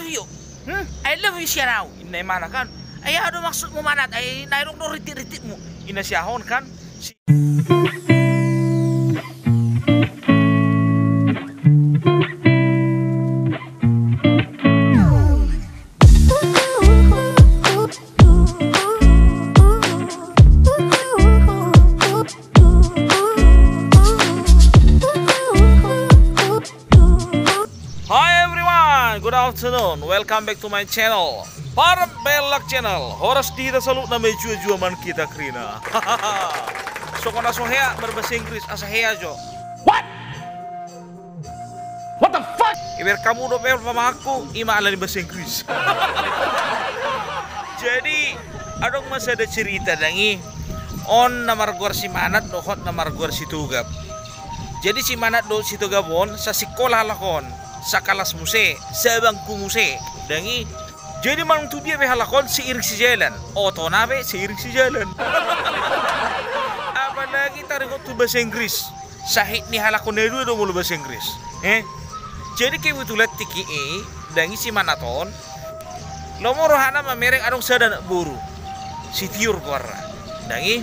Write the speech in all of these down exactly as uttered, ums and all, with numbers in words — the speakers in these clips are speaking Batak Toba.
you. Hmm? I love you, sian ahu. Inna imana kan. Ai aha do maksudmu, Manat? Ai na adong do rintik-rintikmu. Inna siahon kan. Si- Hi everyone, good afternoon. Welcome back to my channel, Parem Belak Channel. Horas di hita saluhutna, ma jua-jua manang hita kerina. Songon na so hea marbahasa Inggris, asa hea jo. What? What the fuck? Iber hamu dope pamanganku, ima alani bahasa Inggris. Jadi, adong ma sada cerita dang i. On na margoar si Manat dohot na margoar si Togap. Jadi si Manat dohot si Togap on sasikola halak on, sakalas muse, sabangku muse, dang i. Jadi manang tu dia pe halak on seiring sejalan, otona pe seiring sejalan. Apalagi taringot tu bahasa Inggris, sahit ni halak on na dua do molo bahasa Inggris. Eh? Jadi kebetulan tingki i, dang i, si Manat on lomo rohana mamereng adong sada anak boru, si Tiur goarna. Dang i.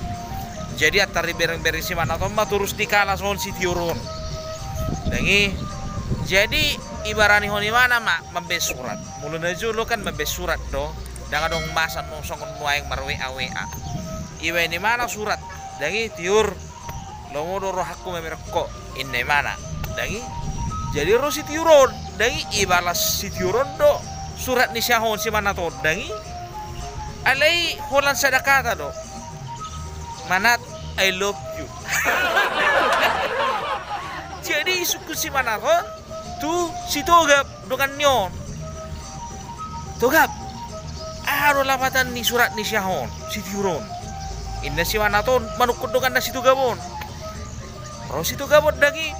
Jadi antar dibereng-bereng si Manat on ma torus di kalas on si Tiur on. Dang i. Jadi ibaranihon imana ma mambaen surat. Molo na jolo kan mambaen surat do. Dang adong masa songon nuaeng mar-W A-W A. Ibaen imana surat. Dang i, Tiur. Lomo do rohangku mamereng ho, inna imana. Dang i. Jadi ro si Tiur on, dang i, ibalas si Tiur on do surat ni siahon si Manat on, dang i. Alai holan sada kata do. Manat, I love you. Jadi isungkun si Manat on tu si Togap, dongan ni on. Togap, aha do lapatan ni surat ni siahon, si Tiur on? Inna si Manat on manungkun donganna si Togap on. Ro si Togap on dang i,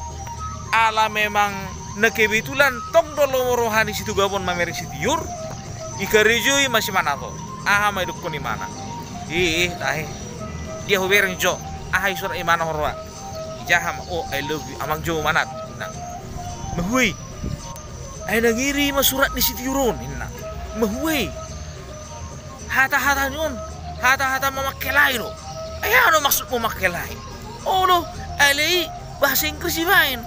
ala memang na kebetulan tong do lomo roha ni si Togap on mamereng si Tiur, ikarejoi ma si Manat on. Aha ma idokkon imana? Ih, tahe. Dia hubereng jo. Aha i surat imana huroha? Ijaha ma, oh, I love you, amang jo Manat. Nah. Mahua i. Ai na ngeri ma surat ni si Tiur on, inna. Mahua i. Hata-hata ni on, hata-hata mamangkelai do. Ai aha do maksudmu mamangkelai? Olo, alai bahasa Inggris ibaen.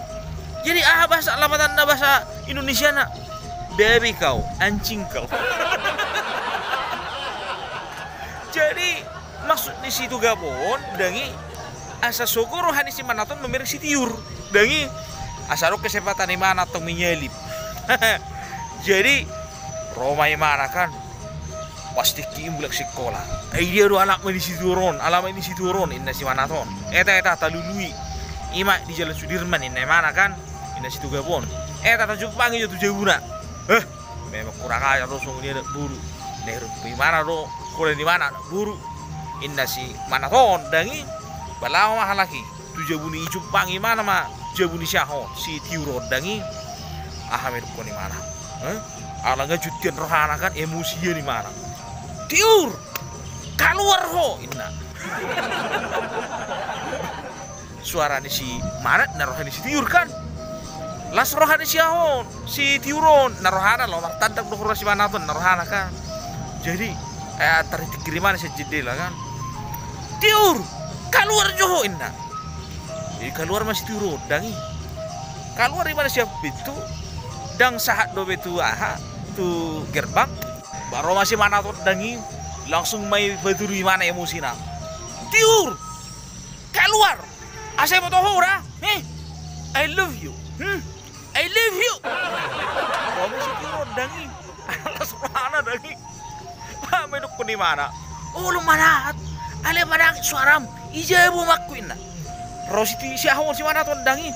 Jadi aha bahasa lapatanna bahasa Indonesiana? Babi kau, anjing kau. Jadi maksud ni si Togap on, dang i, asa sogo roha ni si Manat on mamereng si Tiur, dang i, asa adong kesempatan imana tong menyalip. Jadi ro ma imana kan, pas tingki i mulak sikola. Ai dia do alaman ni si Tiur on, alaman ni si Tiur on, inna si Manat on. Eta, eta, talului. Ima di Jalan Sudirman, inna imana kan, inna si Togap on. Eta, tajumpangi jo tu jabuna. Heh, memang kurang ajar do songon i anak boru. Neru pe imana do, holan imana anak boru, inna si Manat on, dang i. Ba laho ma halak i tu jabu ni, ijumpangi imana ma jabu ni siahon, si Tiur on, dang i. Aha ma idokkon imana? Heh? Ala nga juntian rohana kan, emosian imana. Tiur! Kaluar ho! Inna. Suara ni si Manat na roha ni si Tiur kan. Las roha ni siahon, si Tiur on, na rohana lo martandang do huroha si Manat on, na rohana kan. Jadi, eh, antar ditingkiri imana sian jendela kan. Tiur! Kaluar jo ho! Inna. Jadi kaluar ma si Tiur on, dang i. Kaluar imana sian pintu, dang sahat dope tu aha, tu gerbang. Ba ro ma si Manat on, dang i, langsung ma i paturu imana emosina. Tiur! Kaluar! Asa iboto ho da, eh? I love you. Hmm? I love you. Ro ma si Tiur on, dang i. Las rohana, dang i. Aha ma idokkon imana? Olo Manat, alai manangis suaram, ijai bo omakku, inna. Ro si Ti-, siahon, si Manat on, dang i.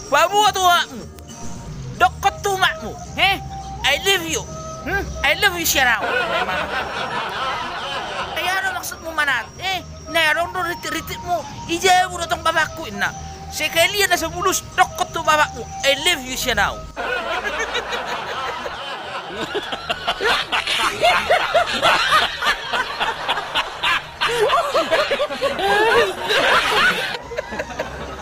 Paboa tu omakmu. Dokkon tu omakmu, eh? I love you. Hmm? I love you sian ahu. Ai aha do maksudmu, Manat? Eh? Na adong do rintik-rintikmu, ijai bo do tong bapakku, inna. Sekalian asa bulus, dokkon tu bapakmu, I love you sian ahu.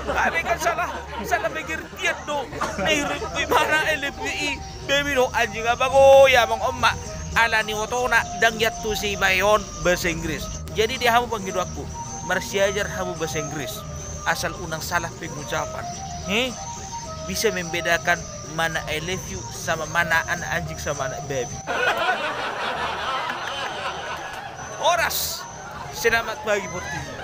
Tapi kan salah, salah pengertian do. Irungkui mana I love you i babi do anjing, apa goya mangomma. Ala ni otona ndang iantusi iba on bahasa Inggris. Jadi dia hamu pangidoanku, marsiajar hamu bahasa Inggris asal unang salah pengucapan. He? Bisa membedakan mana I love you sama mana anak anjing sama anak babi. Horas. Selamat pagi Portibi.